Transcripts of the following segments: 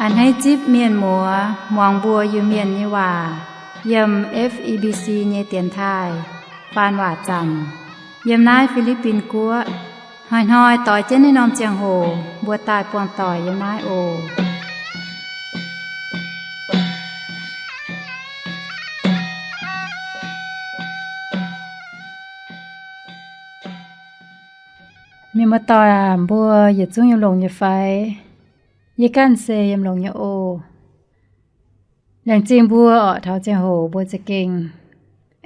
A'hneiv zipv mienh muoz muangx mbuo Iu-Mienh nyei waac yiem F E B C nyei dienx taaih faan waac zanc yiem naaiv Fi^li^bin Guoqv. Hnoi-hnoi doix jienv naaiv norm ziangh hoc mbuo daaih buangh doic yiem naaiv oc. Mienh muoz-doic aac, mbuo yietc zungv yiem longx nyei fai? Yie ganh se yiem longx nyei oc. Laengz zingh mbuo orqc, taux ziangh hoc mbuo za'gengh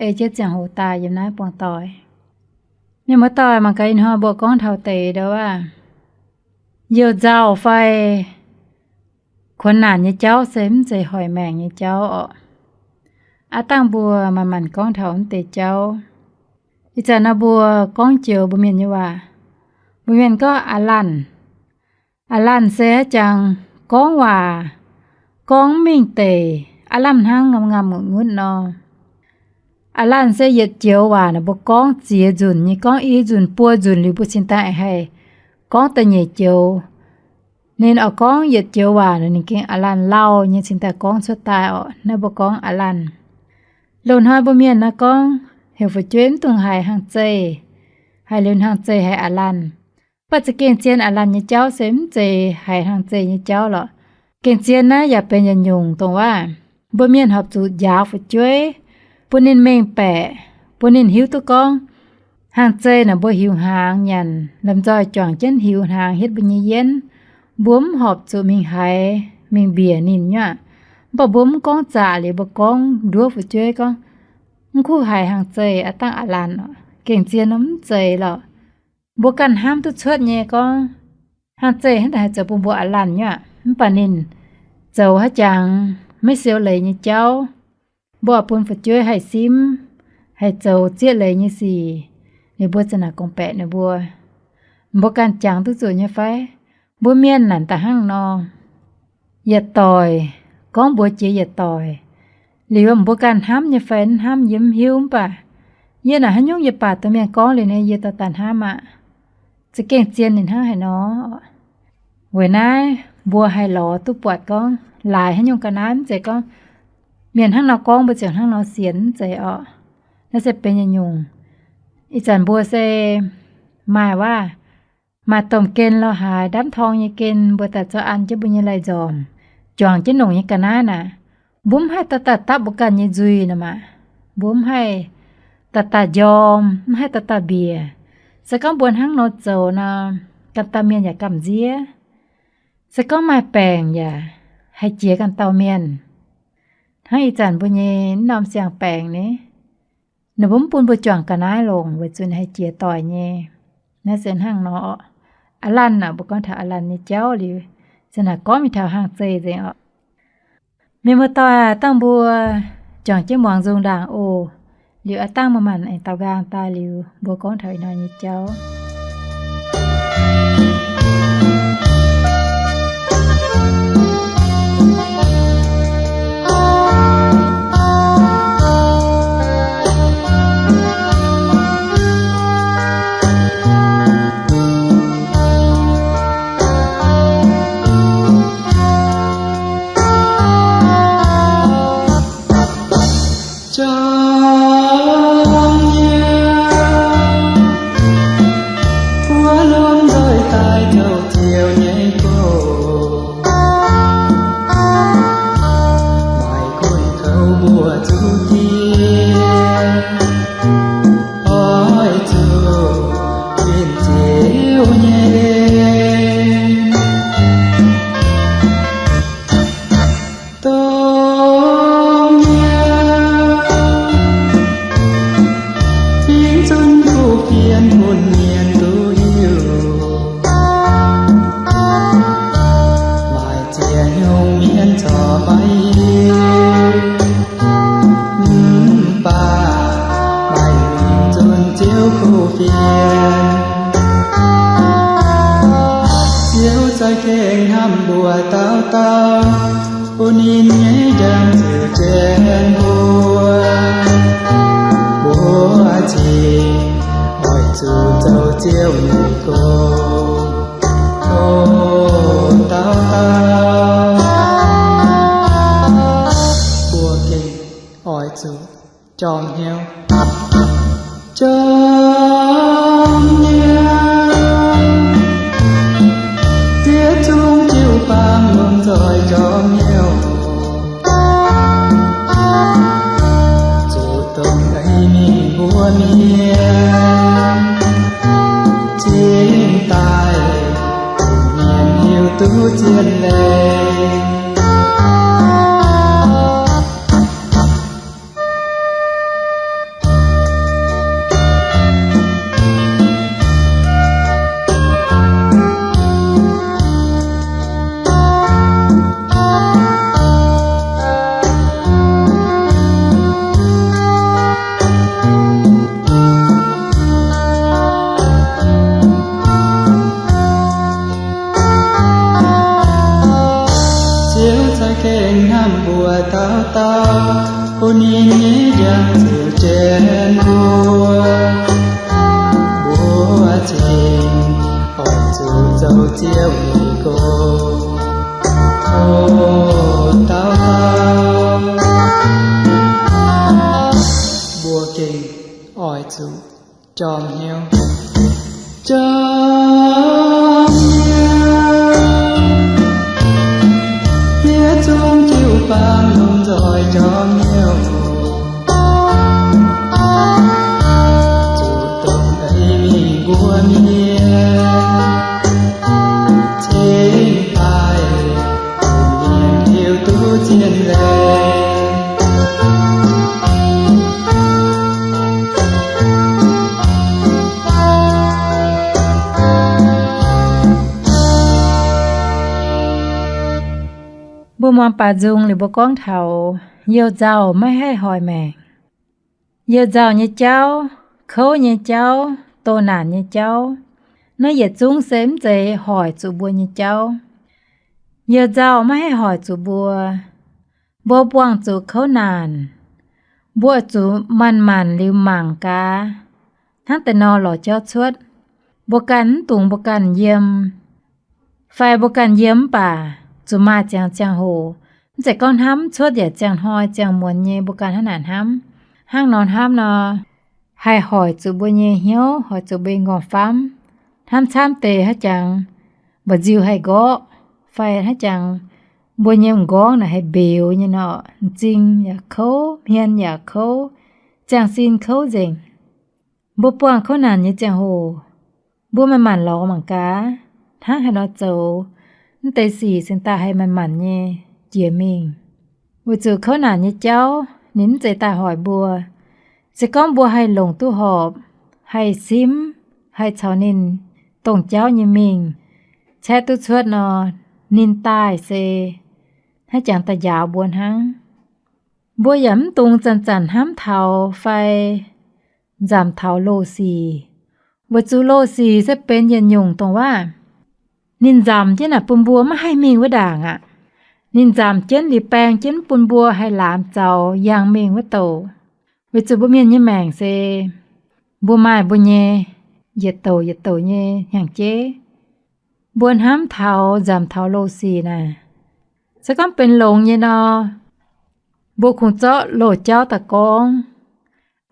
ei jienv ziangh hoc daaih yiem naaiv buangh doic. Mienh muoz-doic, mangc gaax ih hnoi mbuo gorngv taux deix ndo aav, youh nzauh fai kuonx naanc nyei jauv se mv zeiz hoic maengc nyei jauv orqc. Aav dangh mbuo manc-manc gorngv taux mv deix jauv. Ih zanc naaiv mbuo gorngv joux mbuo mienh nyei waac, mbuo mienh gorngv aav lanh. Aav lanh se haaix jangx gorngv waac gorngv mv mengh deic, aav lamh hnangv, ngamv-ngamh ngunc-ngunc nor. Aav lanh se yietc joux waac naaic mbuo gorngv ziex nzunc nyei, gorngv i nzunc buo nzunc liuz mbuo cingx daaih haih gorngv da'nyeic joux. Ninh oix gorngv yietc joux waac naaic ninh gengh aav lanh lauh nyei cingx daaih gorngv cuotv daaih orqc. Naaiv mbuo gorngv aav lanh. Loz-hnoi mbuo mienh naaiv gorngv heuc fu'jueiv mv dungx haiz hnaangx-zeih, haiz liuz hnaangx-zeih haiz aav lanh. Mv baac za'gengh zien aav lanh nyei jauv se mv zeiz haiz hnaangx-zeih nyei jauv lorqc. Gengh zien naaiv yaac benx yietc nyungc dongh waac mbuo mienh horpc zuqc njaaux fu'jueiv, bun ninh mengh baeqc, bun ninh hiuv duqv gorngv hnaangx-zeih naaic mbuo hiuc hnaangx nyanc, lomh nzoih juangc jienv hiuc hnaangx hietv mbuo nyei yienv. Mbuo mv horpc zuqc mingh haiz, mingh mbiec ninh nyei aqv. Mv baac mbuo mv gorngv zaqc liuz mbuo gorngv nduov fu'jueiv gorngv, mv kuv haiz hnaangx-zeih aav dangh aav lanh. Gengh zien nor mv zeiz lorqc. Mbuo ganh hnamv duqv cuotv nyei gorngv hnaangx-zeih hnangv daaih haih zoux bun mbuo aav lanh nyei aqv. Mv baac ninh zoux haaix jangx maiv siou leiz nyei jauv, mbuo oix bun fu'jueiv haih simv, haih zoux zieqv leiz nyei sic, ninh mbuo za'naaic gorngv-baeqc ninh mbuo. Mbuo ganh jangx duqv zuqc nyei fai? Mbuo mienh naaic daaih hnangv nor, yietc doic gorngv mbuox jiex yietc doic. Liuz mbuo ganh hnamv nyei fai mv hnamv yie mv hiuv, mv baac yie naaic haaix nyungc yie baac dongh mienh gorngv liuz nyei yie dorh daaih hnamv aqv. Za'gengh zien ninh hnangv haaix nor. Weic naaiv mbuo haih lorz duqv buatc gorngv laaix haaix nyungc ga'naaiv mv zeiz gorngv mienh hnangv nor gorngv mbuo ziouc hnangv nor sienx, mv zeiz orqc. Naaiv se benx yietc nyungc. Ih zanc mbuo se maaih waac, maaih domh gen lorh haaix ndamv torng nyei gen mbuo daaih zorqv an jienv mbuo nyei lai-nzormc, juangc jienv longc nyei ga'naaiv naaic, mbuo mv haih daaih daaih dapv mbuo ganh nyei nzuih nor maah. Mbuo mv haih daaih daaih njorm, mv haih daaih daaih mbiec. Se gorngv mbuo hnangv nor zoux nor, ganh dauh mienh yaac gamh nziev. Se gorngv maaih baengc yaac haih jiex ganh dauh mienh. Hnangv ih zanc mbuo nyei norm siang-baengc ni, ninh mbuo mv bun mbuo juangc ga'naaiv longc weic zuqc ninh haih jiex doic nyei. Naaiv se hnangv nor orqc. Aav lanh aac, mbuo gorngv taux aav lanh nyei jauv liuz, se naaic gorngv mingh taux hnaangx-zeih nzengc orqc. Mienh muoz-doic, dangh mbuo juangc jienv muangx nzung ndaangc oc. Liuz aav dangh mbuo maanc aengx daaux nqaang daaih liuz, mbuo gorngv taux ih hnoi nyei jauv. Jangx nyei, buov lomh nzoih daaih douc Ziouv nyei gox, maaih gunv kouv mbuo zuqc jiex, oix zuqc winh Ziouv nyei en. Dongh yie fingx zunh kuv fienx bun mienh duqv hiuv, maaih ziex nyungc mienh corc maiv hiuv. Mv baac maaih fingx zunh Ziouv kuv fienx, Ziouv za'gengh hnamv mbuo dauh dauh, bun ninh nyei njang ziux jienv mbuo. Mbuo cingx oix zuqc zoux Ziouv nyei gong, tov dauh dauh Fiev zungv jiu-baang lomh nzoih jorm hnyouv, zuqc dongh ei mingh mbuo mienh cingx daaih, mienh hiuv duqv zien leiz. Ziouv cai gengh hnamv mbuo dauh dauh, bun ninh nyei njang ziouc jien mbuo. Mbuo cingx oix zuqc zoux Ziouv nyei gong. O dauh dauh, mbuo gengh oix zuqc jorm hnyouv, jorm hnyouv. Fiev zungv jiu-baang lomh nzoih jorm hnyouv, zuqc dongh ei mingh mbuo mienh cingx daaih, mienh hiuv duqv zien leiz. Mbuo muangx baac nzung liuz mbuo gorngv taux youh nzauh maiv haih hoic maengc. Youh nzauh nyei jauv, kouv nyei jauv, doh naanc nyei jauv, naaiv yietc zungv se mv zeiz hoic zuqc mbuo nyei jauv. Youh nzauh maiv haih hoic zuqc mbuo. Mbuo buangh zuqc kouv naanc, mbuo zuqc manc-manc liuz mangc gaax, hnangv deix nor lorz jauv cuotv. Mbuo ganh mv dungx mbuo ganh yiem, fai mbuo ganh yiem mv baac zuqc maaih ziangx ziangh hoc, mv zeiz gorngv hnamv cuotv yaac ziangh hnoi ziangh muonz nyei mbuo ganh hnangv naaic hnamv. Hnangv nor hnamv nor, haih hoic zuqc mbuo nyei hnyouv, hoic zuqc mbuo nyei nqorngv-famv. Hnamv camv deix haaix jangx mba'nziu haih nqorqv, fai haaix jangx mbuo nyei m'nqorngv naaic haih mbeux nyei nor, m'zing yaac kouv, hmien yaac kouv, ziangh sin kouv nzengc. Mbuo buangh kouv naanc nyei ziangh hoc, mbuo manc-manc lorz mangc gaax, hnangv haaix nor zoux, mv deix sic cingx daaih haih manc-manc nyei jiex mingh. Weic zuqc kouv naanc nyei jauv ninh mv zeiz daaih hoic mbuo. Se gorngv mbuo haih longc duqv horpc, haih simv, haih caux ninh dongh jauv nyei mingh, caeqv duqv cuotv nor, ninh daaih se hnangv jangx daaih njaaux mbuo hnangv. Mbuo yaac mv dungx zanc-zanc hnamv taux fai nzamc taux loz-sic, weic zuqc loz-sic se benx yietc nyungc dongh waac. Ninh nzamc jienv naaic bun mbuo maiv haih mingh wuov ndaangc aqv. Ninh nzamc jienv liuz baeng jienv bun mbuo haih laamz zaux yangh mingh wuov douc. Weic zuqc mbuo mienh nyei maengc se mbuo maaih mbuo nyei yietc douc yietc douc nyei hnyangx-jeiv. Mbuo hnamv taux nzamc taux loz-sic naaic, se gorngv benx longx nyei nor, mbuo kungx zorqv loz-jauv daaih gorngv.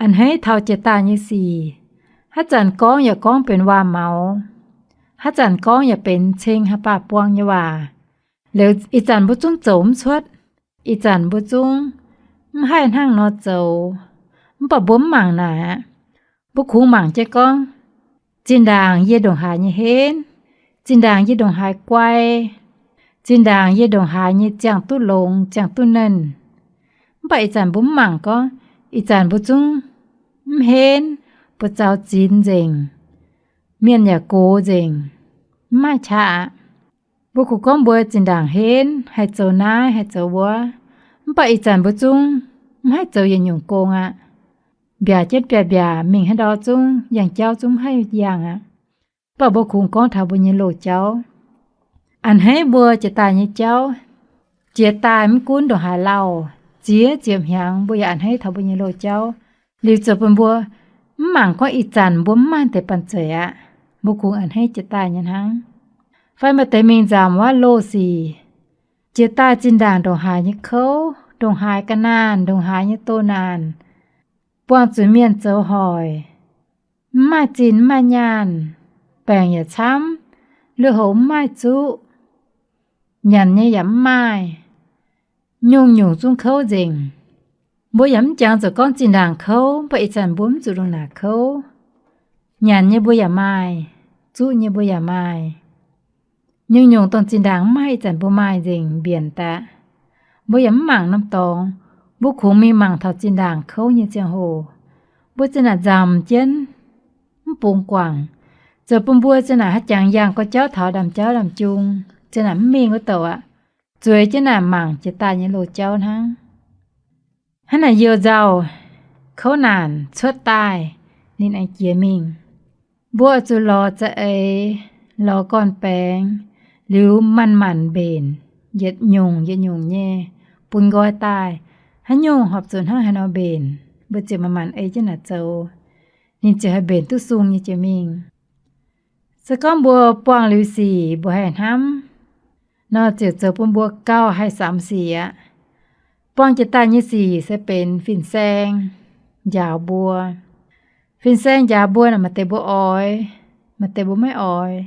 A'hneiv taux jiex daaih nyei sic, haaix zanc gorngv yaac gorngv benx waac-maux, haaix zanc gorngv yaac benx ceng haaix baac buang nyei waac. Liuz ih zanc mbuo zungv zoux mv cuotv, ih zanc mbuo zungv mv haih hnangv nor zoux. Mv baac mbuo mv mangc naaic aqv. Mbuo kungx mangc jienv gorngv, zinh ndaangc yie ndongc haaix nyei henv, zinh ndaangc yie ndongc haaix guai, zinh ndaangc yie ndongc haaix nyei ziangh duqv longx, ziangh duqv nernh. Mv baac ih zanc mbuo mv mangc gorngv, ih zanc mbuo zungv mv henv, buoz-zaux zinx nzengc, mienh yaac gox nzengc, mv maaih qaqv aqv. Mbuo kungx gorngv mbuo zinh ndaangc henv, haih zoux naaiv haih zoux wuov, mv baac ih zanc mbuo zungv mv haih zoux yietc nyungc gong aqv. Mbiaac jienv mbiaac mbiaac mingh haaix ndau zungv, yangh jauv zungv mv haih yangh aqv. Mv baac mbuo kungx gorngv taux mbuo nyei loz-jauv. A'hneiv mbuo jiex daaih nyei jauv, jiex daaih mv gunv ndongc haaix lauh, ziex ziepc hnyangx mbuo yaac a'hneiv taux mbuo nyei loz-jauv. Liuz zoux bun mbuo mv mangc gorngv ih zanc mbuo mv maaih deix banh zeic aqv. Mbuo kungx a'hneiv jiex daaih nyei hnangv. Fai maaih deix mingh nzamc wuov loz-sic, jiex daaih zinh ndaangc ndongc haaix nyei kouv, ndongc haaix ga'naanh, ndongc haaix nyei doh naanc, buangh zuqc mienh zoux hoic, mv maaih zinh mv maaih nyaanh, baengc yaac camv, lui-houx mv maaih zuqv, nyanc nyei yaac mv maaih, nyungc-nyungc zungv kouv nzengc. Mbuo yaac mv jangx zuqc gorngv zinh ndaangc kouv, mv baac ih zanc mbuo mv zuqc lungh naaic kouv. Nyanc nyei mbuo yaac maaih, zuqv nyei mbuo yaac maaih, nyungc-nyungc dongh zinh ndaangc mv maaih ih zanc mbuo maaih nzengc mbienc daaih. Mbuo yaac mv mangc norm dorngx, mbuo kungx mingh mangc taux zinh ndaangc kouv nyei ziangh hoc. Mbuo zinh ndaangc nzamc jienv, mv bungx guangc, zoux bun mbuo zinh ndaangc haaix jangx yangh gorx jauv taux ndaamv-jauv ndaamv-jung, zinh ndaangc mv mingh wuov douc aqv. Zueiz jienv naaic mangc jiex daaih nyei loz-jauv hnangv. Hnangv naaic youh nzauh, kouv naanc cuotv daaih, ninh aengx jiex mingh. Mbuo oix zuqc lorz za'eix, lorz gorn-baengx, liuz manc-manc mbenc, yietc nyungc yietc nyungc nyei bun nqoi daaih. Haaix nyungc horpc zuqc hnangv haaix nor mbenc, mbuo ziouc manc-manc ei jienv naaic zoux, ninh ziouc haih mbenc duqv sung nyei jiex mingh. Se gorngv mbuo buangh liuz sic mbuo haih hnamv nor, ziouc zoux bun mbuo gauh haih samx sic aqv. Buangh jiex daaih nyei sic se benx fin-saeng njaaux mbuo. Fin-saeng njaaux mbuo naaic, maaih deix mbuo oix, maaih deix mbuo maiv oix.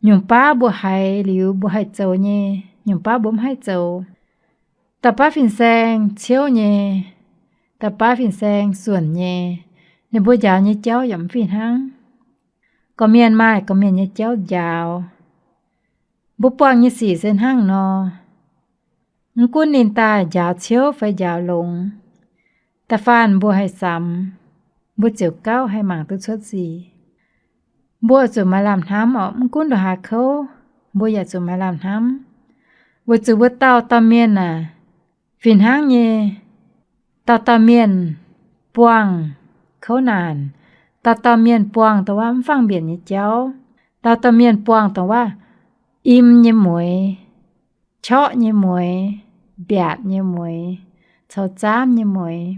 Nyungc baav mbuo haiz liuz mbuo haih zoux nyei, nyungc baav mbuo mv haih zoux. Dauh baav fin-saeng ciouv nyei, dauh baav fin-saeng suonc nyei, ninh mbuo njaaux nyei jauv yaac mv fih hnangv. Gorqv-mienh maaih gorqv-mienh nyei jauv njaaux. Mbuo buangh nyei sic se hnangv nor. Mv gunv ninh daaih njaaux ciouv fai njaaux longx, da'faanh mbuo haih samx, mbuo ziouc gauh haih mangc duqv cuotv sic. Mbuo zuqc maaih lamh hnamv orqc, mv gunv ndongc haaix kouv, mbuo yaac zuqc maaih lamh hnamv. Weic zuqc mbuo dauh dauh mienh aah, fih hnangv nyei, dauh dauh mienh buangh kouv naanc, dauh dauh mienh buangh dongh wuov mv fangh mbienc nyei jauv, dauh dauh mienh buangh dongh wuov im nyei mueix, qorqv nyei mueix, mbiaatc nyei mueix, caux zaamv nyei mueix.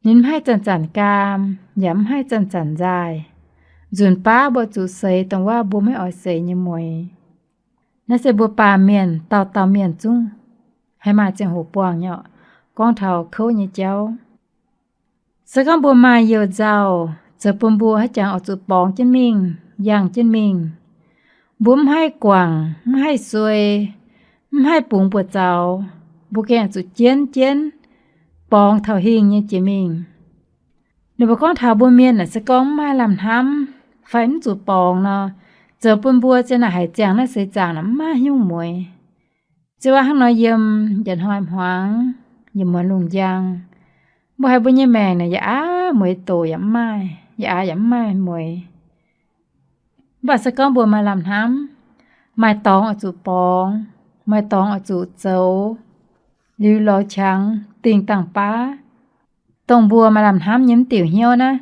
Ninh mv haih zanc-zanc gaam, yaac mv haih zanc-zanc nzaaih. Nzunc baav mbuo zuqc seix dongh wuov mbuo maiv oix seix nyei mueix. Naaiv se mbuo baamh mienh dauh dauh mienh zungv haih maaih ziangh hoc buangh nyei orqc, gorngv taux kouv nyei jauv. Se gorngv mbuo maaih youh nzauh, zoux bun mbuo haaix jangx oix zuqc borngz jienv mingh, yangh jienv mingh. Mbuo mv haih guangc, mv haih suei, mv haih bungx buoz-zaux, mbuo gengh zuqc jienv jienv borngz taux hingh nyei jiex mingh. Ninh mbuo gorngv taux mbuo mienh aah, se gorngv mv maaih lamh hnamv fai mv zuqc borngz nor, zoux bun mbuo zien naaic haic ziangh naaiv seix zaangc naaic mv maaih nyungc mueix. Ziouc hnangv nor yiem yietc hnoi hmuangx, yietc muonz lungh njang, mbuo haiz mbuo nyei maengc naaic yaac aav mueix doqc yaac mv maaih, yaac aav yaac mv maaih mueix. Mv baac se gorngv mbuo maaih lamh hnamv, maaih dorngx oix zuqc borngz, maaih dorngx oix zuqc zoux, liuz lorz qangx dingh dangh baav, dongh mbuo maaih lamh hnamv nyei mv diuc hnyouv naaiv,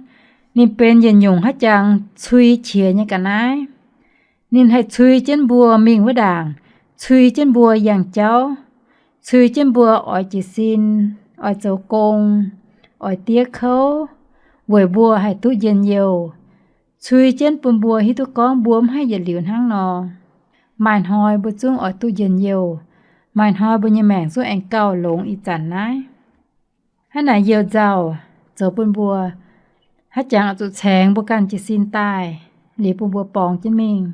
ninh benx yietc nyungc haaix jangx cui qiex nyei ga'naaiv. Ninh haih cui jienv mbuo mingh wuov ndaangc, cui jienv mbuo yangh jauv, cui jienv mbuo oix jiez sin, oix zoux gong, oix diev kouv, weic mbuo haih duqv njien-youh, cui jienv bun mbuo hiuv duqv gorngv mbuo mv haih yietc liuz hnangv nor. Maaih hnoi mbuo zungv oix duqv njien-youh, maaih hnoi mbuo nyei maengc zungv aengx gauh longx ih zanc naaiv. Hnangv naaic youh nzauh zoux bun mbuo haaix jangx oix zuqc caengx mbuo ganh jiez sin daaih, liuz bun mbuo borngz jienv mingh.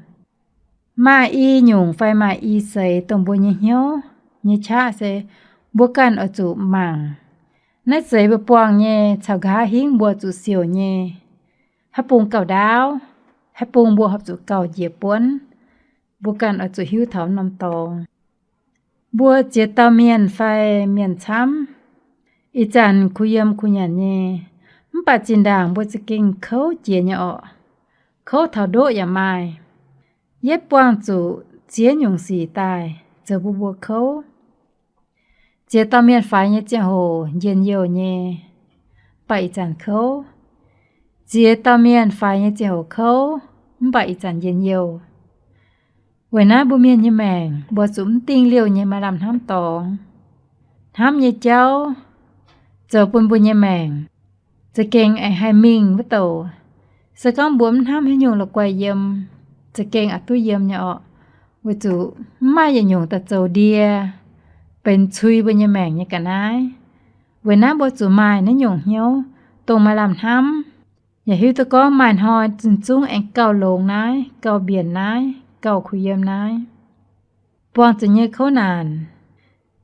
Maaih i nyungc fai maaih i seix dongh mbuo nyei hnyouv nyei qaqv se mbuo ganh oix zuqc mangc. Naaiv seix mbuo buangh nyei caux nqa'haav hingv mbuo zuqc siouc nyei, haaix bung gauh ndaauv, haaix bung mbuo horpc zuqc gauh njiec buonv, mbuo ganh oix zuqc hiuv taux norm dorngx. Mbuo ziex dauh mienh fai mienh camv, ih zanc kuh yiem kuh nyanc nyei, mv baac zinh ndaangc mbuo za'gengh kouv jiex nyei orqc. Kouv taux ndoqv yaac maaih. Yietv buangh zuqc ziex nyungc sic daaih zoux bun mbuo kouv. Ziex dauh mienh faix nyei ziangh hoc njien-youh nyei, mv baac ih zanc kouv. Ziex dauh mienh faix nyei ziangh hoc kouv, mv baac ih zanc njien-youh. Weic naaiv mbuo mienh nyei maengc mbuo zuqc mv dingh liouh nyei maaih lamh hnamv dorngx. Hnamv nyei jauv zoux bun mbuo nyei maengc za'gengh aengx haih mingh wuov douc. Se gorngv mbuo mv hnamv haaix nyungc la'guaih yiem, za'gengh aqc duqv yiem nyei orqc, weic zuqc mv maaih yietc nyungc daaih zoux ndie benx cui mbuo nyei maengc nyei ga'naaiv. Weic naaiv mbuo zuqc maaih naaiv nyungc hnyouv dongh maaih lamh hnamv, Yaac hiuv duqv gorngv maaih hnoi zinh zungv aengx gauh longx naaiv, gauh mbienc naaiv, gauh kuh yiem naaiv. Buangh zuqc nyei kouv naanc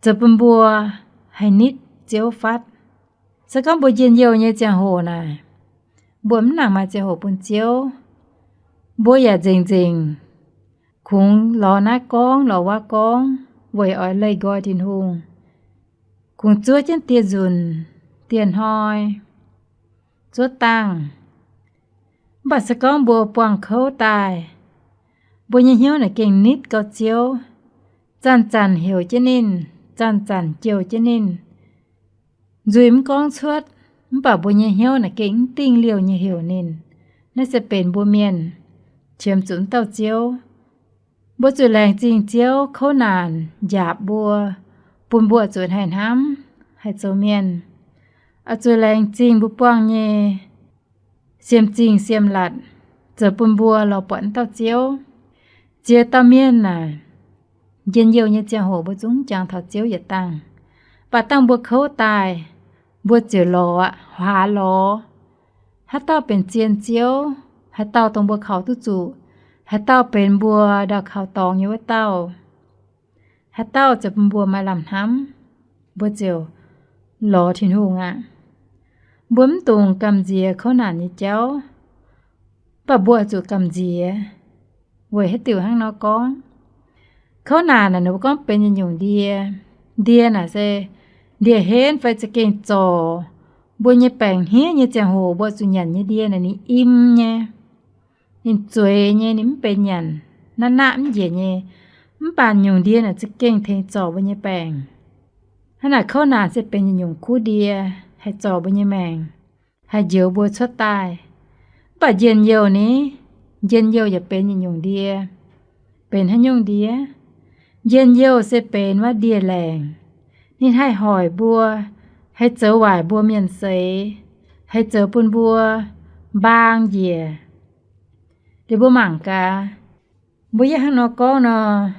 zoux bun mbuo haih nitv Ziouv fatv. Se gorngv mbuo njien-youh nyei ziangh hoc naaic, mbuo mv nangc maaih ziangh hoc bun Ziouv, mbuo yaac nzengc-nzengc kungx lorz naaiv gorngv lorz wuov gorngv weic oix leih nqoi Tin-Hungh, kungx zuov jienv dieh nzunc, dieh hnoi, zuov dangh. Mv baac se gorngv mbuo buangh kouv daaih, mbuo nyei hnyouv naaic gengh nitv gau Ziouv, zanc-zanc heuc jienv ninh, zanc-zanc jouh jienv ninh. Nzuih mv gorngv cuotv, mv baac mbuo nyei hnyouv naaic gengh mv dingh liouh nyei heuc ninh. Naaiv se benx mbuo mienh qiemx zuqc mv dauh Ziouv. Mbuo zuqc laengz zingh Ziouv kouv naanc njaapc mbuo, bun mbuo zuqc haih hnamv, haih zoux mienh. Oix zuqc laengz zingh mbuo buangh nyei siem zingh siem latc, zoux bun mbuo lorz buatc mv dauh Ziouv. Ziex dauh mienh naaic, njien-youh nyei ziangh hoc mbuo zungv jangx taux Ziouv yietc dangh. Mv baac dangh mbuo kouv daaih, mbuo ziouc lorz aqv, huaax lorz. Haaix dauh benx zien Ziouv? Haaix dauh dongh mbuo kaux duqv zuqc? Haaix dauh benx mbuo ndau kaux dorngx nyei wuov dauh? Haaix dauh ziouc bun mbuo maaih lamh hnamv? Mbuo ziouc lorz Tin-Hungh aqv. Mbuo mv dungx gamh nziex kouv naanc nyei jauv, mv baac mbuo oix zuqc gamh nziex. Weic haaix diuc hnangv nor gorngv? Kouv naanc naaic ninh mbuo gorngv benx yietc nyungc ndie. Ndie naaic se ndie-henv fai za'gengh zorc. Mbuo nyei baengc hniev nyei ziangh hoc mbuo zuqc nyanc nyei ndie naaic ninh im nyei, ninh zueiz nyei, ninh mv benx nyanc, naqv-naqv mv njiec nyei. Mv baac nyungc ndie naaic za'gengh tengx zorc mbuo nyei baengc. Hnangv naaic kouv naanc se benx yietc nyungc kuv ndie, haih zorc mbuo nyei maengc, haih njoux mbuo cuotv daaih. Mv baac njien-youh ni, njien-youh yaac benx yietc nyungc ndie. Benx haaix nyungc ndie? Njien-youh se benx wuov ndie-laengc. Ninh haih hoic mbuo, haih zoux waaic mbuo mienh seix, haih zoux bun mbuo mbaang njiec. Liuz mbuo mangc gaax, mbuo yie hnangv nor gorngv nor,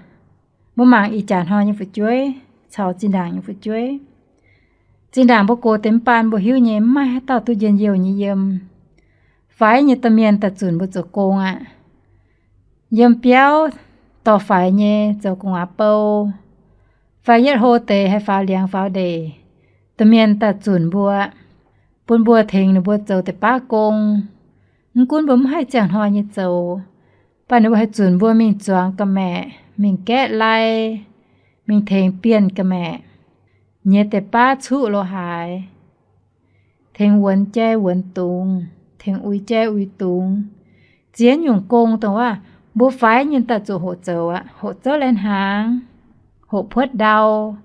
mbuo mangc ih jaax hnoi nyei fu'jueiv caux zinh ndaangc nyei fu'jueiv. Zinh ndaangc mbuo gox deix mv baan mbuo hiuv nyei, mv maaih haaix dauh duqv njien-youh nyei yiem. Faix nyei domh mienh daaih zunc mbuo zoux gong aqv. Yiem biauv dorh faix nyei zoux gu'nguaaz bou, fai yietv hlo deix haih faaux liangx faaux ndeic, domh mienh daaih zunc mbuo, bun mbuo tengx ninh mbuo zoux deix baav gong. Mv gunv mbuo mv haih ziangh hnoi nyei zoux, mv baac ninh mbuo haih zunc mbuo mingh zuangx ga'maeqc, mingh gaeqv lai, mingh tengx bienh ga'maeqc, nyiex deix baav cuqv lo haaix, tengx wuonx jai wuonx dungz, tengx uix jai uix dungz. Ziex nyungc gong dongh waac mbuo faix nyei daaih zuqc hoqc zoux aqv. Hoqc zouv lai-hnaangx, hoqc puotv ndau,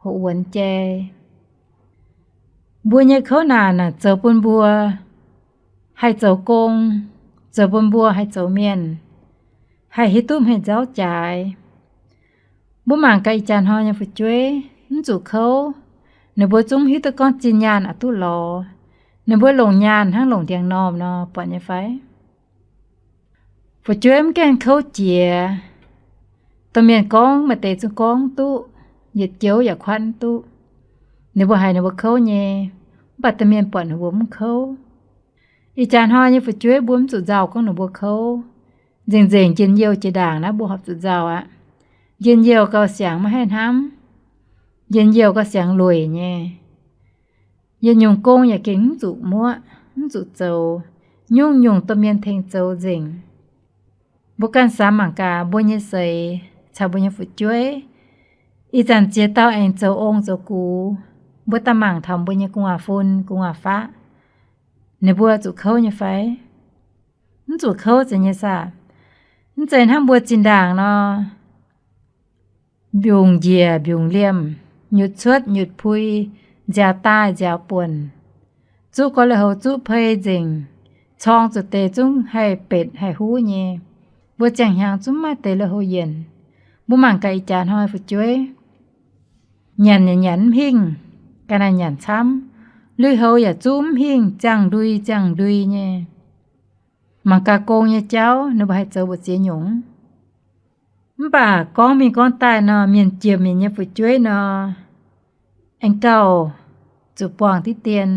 hoqc wuonx jai. Mbuo nyei kouv naanc naaic zoux bun mbuo haih zoux gong, zoux bun mbuo haih zoux mienh, haih hiuv duqv hmei nzauv jaaix. Mbuo mangc gaax ih jaax hnoi nyei fu'jueiv mv zuqc kouv, ninh mbuo zungv hiuv duqv gorngv zinh nyaanh aqc duqv lorz. Ninh mbuo longc nyaanh hnangv longc ndiangx-normh nor, buatc nyei fai? Fu'jueiv mv gaengh kouv jiex. Domh mienh gorngv maaih deix zungv gorngv duqv, yietc joux yaac kuatv mv duqv. Ninh mbuo haiz ninh mbuo kouv nyei, mv baac domh mienh buatc ninh mbuo mv kouv. Ih jaax hnoi nyei fu'jueiv mbuo mv zuqc nzauh gorngv ninh mbuo kouv. Nzengc-nzengc njien-youh jiex ndaangc naaiv mbuo horpc zuqc nzauh aqv. Njien-youh gauh siangx maiv haih hnamv. Njien-youh gauh siangx lueic nyei. Yietc nyungc gong yaac gengh mv zuqc muoqv, mv zuqc zoux. Nyungc-nyungc domh mienh tengx zoux nzengc. Mbuo ganh samx mangc gaax mbuo nyei seix caux mbuo nyei fu'jueiv. Ih zanc ziex dauh aengx zoux ong zoux gux, mbuo daaih mangc taux mbuo nyei gu'nguaaz-fun gu'nguaaz-faqv, ninh mbuo zuqc kouv nyei fai? Mv zuqc kouv zeiz nyei saah? Mv zeiz hnangv mbuo zinh ndaangc nor, mbiungc njiec mbiungc liemh, nyutc cuotv nyutc pui, nziaaux daaih nziaaux buonc, zuqv gorx-lui-houx zuqv pei nzengc, corng zuqc deix zungv haih betc haih huv nyei. Mbuo ziangh hnyangx zungv maaih deix lui-houx yienc. Mbuo mangc gaax ih jaax hnoi fu'jueiv, nyanc yaac nyanc mv hingh, ga'naaiv nyanc camv, lui-houx yaac zuqv mv hingh, ziangh ndui ziangh ndui nyei. Mangc gaax gong nyei jauv ninh mbuo haih zoux mbu'ziex nyungc. Mv baac gorngv mingh gorngv daaih nor, mienh jiem mienh nyei fu'jueiv nor, aengx gauh zuqc buangh diqv dien.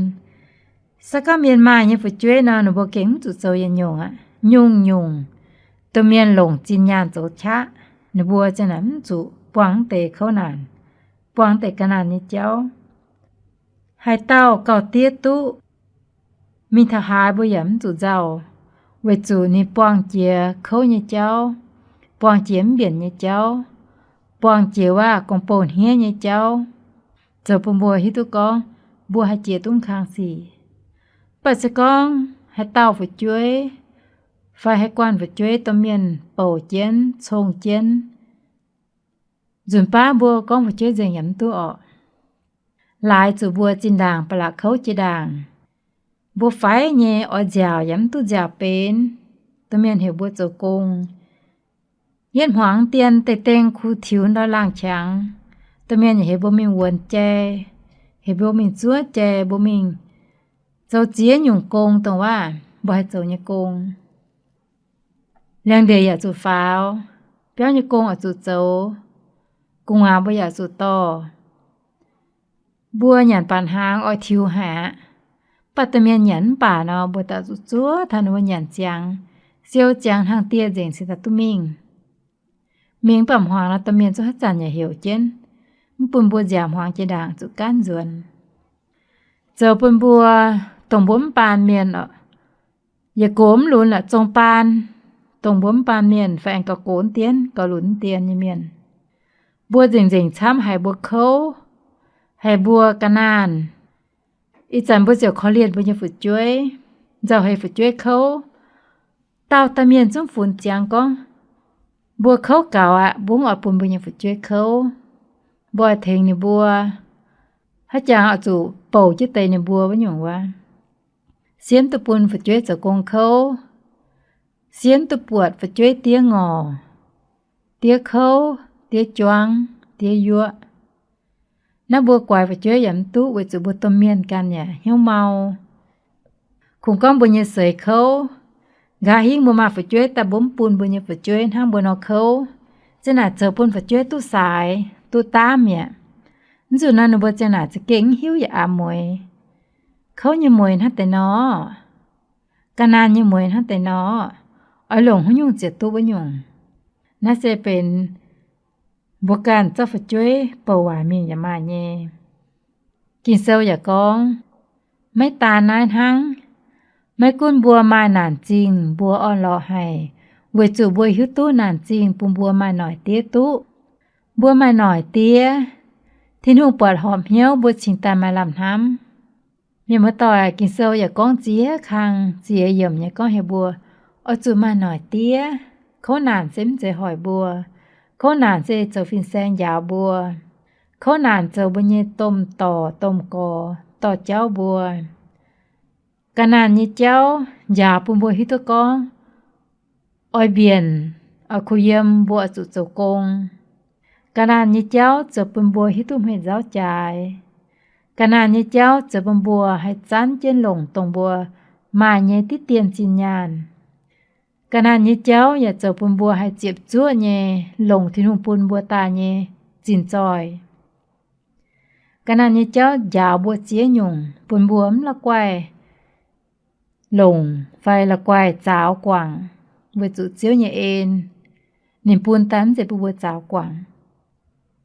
Se gorngv mienh maaih nyei fu'jueiv nor, ninh mbuo gengh mv zuqc zoux yietc nyungc aqv. Nyungc-nyungc domh mienh longc zinh nyaanh zoux qaqv, ninh mbuo ziang naaic mv zuqc buangh mv deix kouv naanc, buangh mv deix ga'naanh nyei jauv. Haaix dauh gauh diev duqv, mingh taux haaix mbuo yaac mv zuqc nzauh, weic zuqc ninh buangh jiex kouv nyei jauv, buangh jiex mv mbienc nyei jauv, buangh jiex waac gong-bou hniev nyei jauv, zoux bun mbuo hiuv duqv gorngv mbuo haih jiex duqv kang sic. Mv baac se gorngv haaix dauh fu'jueiv fai haaix guanh fu'jueiv domh mienh bouc jienv, cong jienv, nzunc baav mbuo gorngv fu'jueiv nzengc yaac mv duqv orqc. Laaix zuqc mbuo zinh ndaangc ba'laqc kouv jiex ndaangc, mbuo faix nyei oix nziaauc yaac mv duqv nziaauc benx, domh mienh heuc mbuo zoux gong. Yietv hmuangx dien deix deng kuh tiux ndau laangh qangx, domh mienh yaac heuc mbuo mingh wuonx jai, heuc mbuo mingh zuov jai, mbuo mingh zoux ziex nyungc gong dongh waac mbuo haih zoux nyei gong. Liangx-ndeic yaac zuqc faaux, biauv nyei gong oix zuqc zoux, gu'nguaaz mbuo yaac zuqc dorh. Mbuo nyanc baac hnaangx oix tiux haic aqv. Mv baac domh mienh nyanc mv baac nor, mbuo daaih zuqc zuov taux ninh mbuo nyanc ziangx, siou ziangx hnangv dieh nzengc cingx daaih duqv mingh. Mingh mv baac hmuangx nor, domh mienh zungv haaix zanc yaac heuc jienv, mv bun mbuo nziaauc hmuangx jiex ndaangc zuqc gaanv nzuonx. Zoux bun mbuo dongh mbuo mv baan mienh oc, yietc gox mv lunx la'zong baan, dongh mbuo mv baan mienh fai aengx gauh gox mv dien, gauh lunx mv dien nyei mienh, mbuo nzengc-nzengc camv haic mbuo kouv, haic mbuo ga'naanh. Ih zanc mbuo ziouc korv-lienh mbuo nyei fu'jueiv, nzauh heix fu'jueiv kouv. Dauh dauh mienh zungv funx ziangx gorngv, mbuo kouv gaux aqv, mbuo mv oix bun mbuo nyei fu'jueiv kouv. Mbuo oix tengx ninh mbuo, haaix jangx oix zuqc bouc jienv deix ninh mbuo wuov nyungc wuov. Siemv duqv bun fu'jueiv zoux gong kouv, siemv duqv buatc fu'jueiv diev ngorc, diev kouv, diev juangv, diev yuoqv. Naaiv mbuo guaix fu'jueiv yaac mv duqv weic zuqc mbuo domh mienh ganh yaac hnyouv mau. Kungx gorngv mbuo nyei seix kouv, nqa'haav hingv mbuo maaih fu'jueiv daaih mbuo mv bun mbuo nyei fu'jueiv hnangv mbuo nor kouv, ziang naaic zoux bun fu'jueiv duqv saaix duqv daamv mi'aqv. Mv zuqc nor ninh mbuo ziang naaic za'gengh mv hiuv yaac aav mueiz. Kouv nyei mueiz hnangv deix nor, ga'naanh nyei mueiz hnangv deix nor, oix longc haaix nyungc ziouc duqv wuov nyungc. Naaiv se benx mbuo ganh zorqv fu'jueiv bouc waaic mingh yaac maaih nyei. Ging-Sou yaac gorngv, maiv daan naaiv hnangv, maiv gunv mbuo maaih naanc zingh mbuo orn-lorqc haic, weic zuqc mbuo hiuv duqv naanc zingh bun mbuo maaih noic diev duqv. Mbuo maaih noic diev, Tin-Hungh buatc horpc hnyouv mbuo cingx daaih maaih lamh hnamv. Mienh muoz-doic, Ging-Sou yaac gorngv ziex kang ziex yiemc nyei gorngv heuc mbuo oix zuqc maaih noic diev. Kouv naanc se mv zeiz hoic mbuo. Kouv naanc se zoux fin-saeng njaaux mbuo. Kouv naanc zoux mbuo nyei domh dorc domh gorx dorh jauv mbuo. Ga'naanh nyei jauv njaaux bun mbuo hiuv duqv gorngv oix mbienc, oix kuh yiem, mbuo oix zuqc zoux gong. Ga'naanh nyei jauv zoux bun mbuo hiuv duqv hmei nzauv jaaix. Ga'naanh nyei jauv zoux bun mbuo haih zanv jienv longc dongh mbuo maaih nyei diqv dien zinh nyaanh. Ga'naanh nyei jauv yaac zoux bun mbuo haih ziepc zuoqv nyei longc Tin-Hungh bun mbuo daaih nyei zinh zoih. Ga'naanh nyei jauv njaaux mbuo ziex nyungc bun mbuo mv la'guaih longc fai la'guaih zaaux guangc, weic zuqc Ziouv nyei en ninh bun daaih mv zeiz bun mbuo zaaux guangc.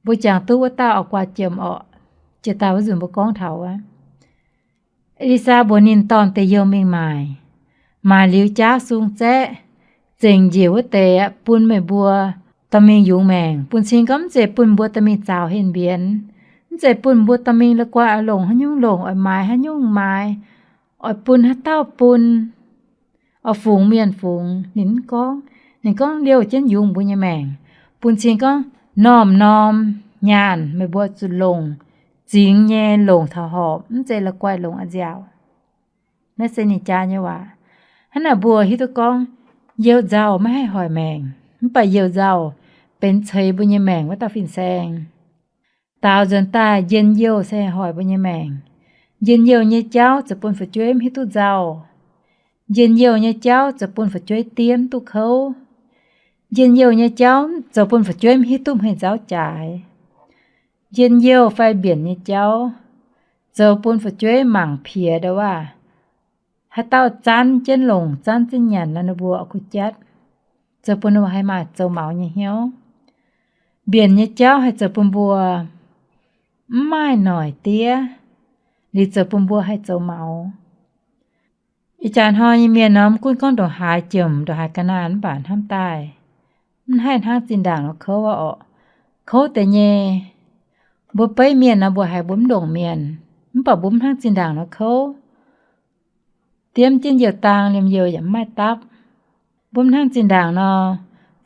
Mbuo jangx duqv wuov dauh auv-guaax jiem orqc, jiex daaih wuov nzunc mbuo gorngv taux wuov, E^li^saa mbuox ninh dorh deix youh mingh maaic. Maaic liuz jaauv sung zaeqv, zengc njiec wuov deix aqv, bun meih mbuo dorh mingh yungz maengc. Bun cing gorngv mv zeiz bun mbuo dorh mingh zaaux henh mbienx. Mv zeiz bun mbuo dorh mingh la'guaih oix longc haaix nyungc longc, oix maaiz haaix nyungc maaiz, oix bun haaix dauh bun, oix fungx mienh fungx. Ninh mv gorngv. Ninh gorngv liouh jienv yungz mbuo nyei maengc. Bun cing gorngv norm-norm nyaanh meih mbuo zuqc longc zingx nyei, longc taux horpc, mv zeiz la'guaih longc a'nziaauc. Naaiv se ninh jaa nyei waac. Hnangv naaic mbuo hiuv duqv gorngv youh nzauh maiv haih hoic maengc, mv baac youh nzauh benx ceix mbuo nyei maengc wuov dauh fin-saeng. Daaux nzuonx daaih njien-youh se haih hoic mbuo nyei maengc. Njien-youh nyei jauv zoux bun fu'jueiv mv hiuv duqv nzauh. Njien-youh nyei jauv zoux bun fu'jueiv diev mv duqv kouv. Njien-youh nyei jauv zoux bun fu'jueiv mv hiuv duqv hmei nzauv jaaix. Njien-youh fai mbienc nyei jauv zoux bun fu'jueiv mangc piex ndau waac, Haaix dauh zanv jienv longc, zanv jienv nyanc nor, ninh mbuo oix kuv jatv, zoux bun ninh mbuo haih maaih zoux maux nyei hnyouv. Mbienc nyei jauv haih zoux bun mbuo mv maaih noic diev, liuz zoux bun mbuo haih zoux maux. Ih jaax hnoi nyei mienh nor, mv gunv gorngv ndongc haaix jomc, ndongc haaix ga'naaiv mv baac hnamv daaih mv haih hnangv zinh ndaangc nor kouv orqc. Kouv deix nyei. Mbuo beiv mienh nor, mbuo haiz mbuo mv ndongc mienh, mv baac mbuo mv hnangv zinh ndaangc nor kouv. Diemv jienv youh dang, liemh youh yaac mv maaih dapv. Mbuo mv hnangv zinh ndaangc nor,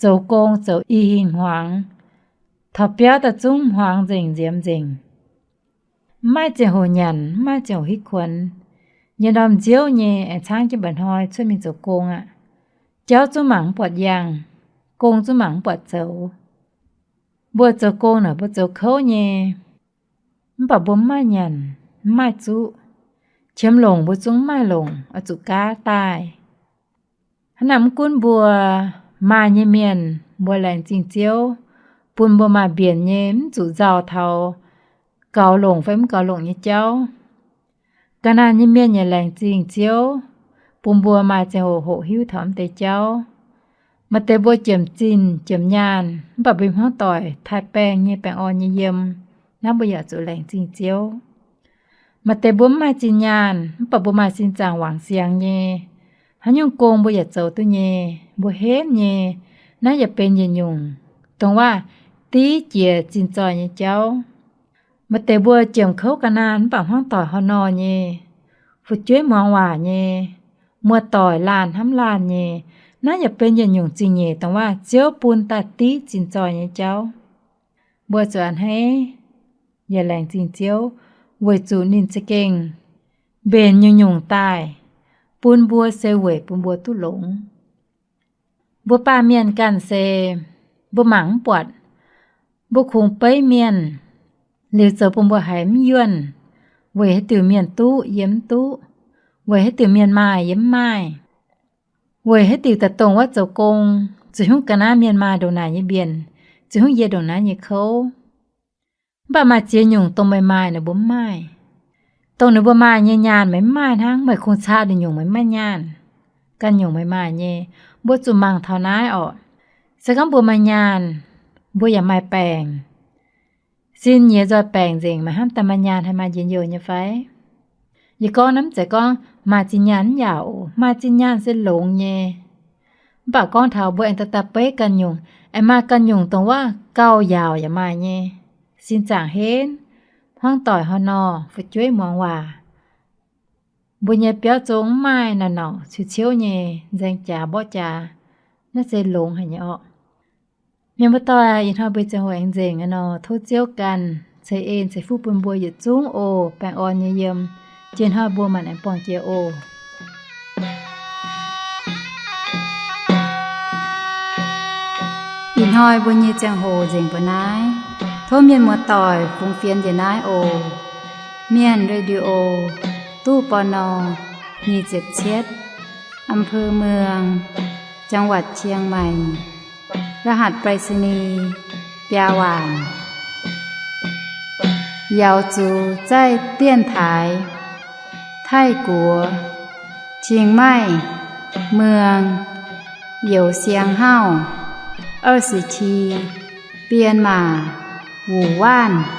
zoux gong zoux i hingh hmuangx, taux biauv daaih zungv hmuangx nzengc, nziemx nzengc. Mv maaih ziangh hoc nyanc, mv maaih ziangh hoc hitv kuonx. Nyei ndorm nziouv nyei aengx caangv jienv mba'hnoi cuotv mingh zoux gong aqv. Jauv zungv mangc mv buatc yangh, gong zungv mangc mv buatc zoux. Mbuo zoux gong naaic mbuo zoux kouv nyei, mv baac mbuo mv maaih nyanc, mv maaih zuqv. Qiemx longc mbuo zungv mv maaih longc, oix zuqc gaav daaih. Hnangv naaic mv gunv mbuo maaih nyei mienh, mbuo laengz zingh Ziouv bun mbuo maaih mbienc nyei, mv zuqc nzauh taux gaux longc fai mv gaux longc nyei jauv. Ga'naaiv nyei mienh yaac laengz zingh Ziouv bun mbuo maaih ziangh hoc hoqc hiuv taux mv deix jauv. Maaih deix mbuo jiemc zinh jiemc nyaanh mv baac mbuo hmuangv doic taaih baengh nyei, baengh orn nyei yiem, naaiv mbuo yaac zuqc laengz zingh Ziouv. Maaih deix mbuo mv maaih zinh nyaanh mv baac mbuo maaih sin zaangc wangc siangx nyei, haaix nyungc gong mbuo yaac zoux duqv nyei, mbuo henv nyei. Naaiv yaac benx yietc nyungc dongh waac div jiex zinh zoih nyei jauv. Maaih deix mbuo jiemc kouv ga'naaiv mv baac hmuangv doic hor nor nyei, fu'jueiv muangx waac nyei, muoz-doic laanh hnamv laanh nyei. Naaiv yaac benx yietc nyungc zingh nyeic dongh waac Ziouv bun daaih div zinh zoih nyei jauv. Mbuo zuqc a'hneiv yaac laengz zingh Ziouv weic zuqc ninh za'gengh mbenc nyungc-nyungc daaih bun mbuo se weic bun mbuo duqv longx. Mbuo baamh mienh ganh se mbuo mangc mv buatc. Mbuo kungx beiv mienh, liuz zoux bun mbuo haiz mv yuonh, weic haaix diuc mienh duqv yie mv duqv, weic haaix diuc mienh maaih yie mv maaih, weic haaix diuc daaih dongh wuov zoux gong, zuqc hnyouv ga'naaiv mienh maaih ndongc naaic nyei mbienc, zuqc hnyouv yie ndongc naaiv nyei kouv. Mv baac maaih ziex nyungc dongh meih maaih ninh mbuo mv maaih. Dongh ninh mbuo maaih nyei nyaanh meih mv maaih hnangv, meih kungx caqv ninh nyungc meih mv maaih nyaanh. Ganh nyungc meih maaih nyei, mbuo zuqc mangc taux naaiv orqc. Se gorngv mbuo maaih nyaanh, mbuo yaac maaih baengc. Sin nyiex nzoih baengc nzengc, meih hnamv daaih maaih nyaanh haih maaih njien-youh nyei fai? Yie gorngv naaiv mv zeiz gorngv maaih zinh nyaanh mv yaac oc. Maaih zinh nyaanh se longx nyei. Mv baac gorngv taux mbuo aengx daaih daaih beiv ganh nyungc, aengx maaih ganh nyungc dongh wuov gauh yaauc yaac maaih nyei. Sin zaangc henv, hmuangv doic hor nor, fu'jueiv muangx waac, mbuo nyei biauv zong mv maaih naaic nauc ciouv ciouv nyei, nzaeng jaax mborqv jaax, naaiv se longx haic nyei orqc. Mienh mbuo doic, ih hnoi mbuo ziangh hoc aengx nzengc aqv nor, tov Ziouv ganh ceix en ceix fuqv bun mbuo yietc zungv oc. Baengh orn nyei yiem, jiex hnoi mbuo maanc aengx buangh jiex oc. Ih hnoi mbuo nyei ziangh hoc nzengc mbuo naaiv. Tov mienh muoz-doic fungx fienx njiec naaiv oc. Mienh Radio, ตู้ ปณ. nyic ziepc cietv, อำเภอเมือง จังหวัดเชียงใหม่ รหัสไปรษณีย์ biaa waanc. Yaux zuqc zaih dienx taaix Taiv-Guoqv, Cing Maih, Muong, Youz Siang Hauv, 二十七, Bienh Maac, Wuc Waanv.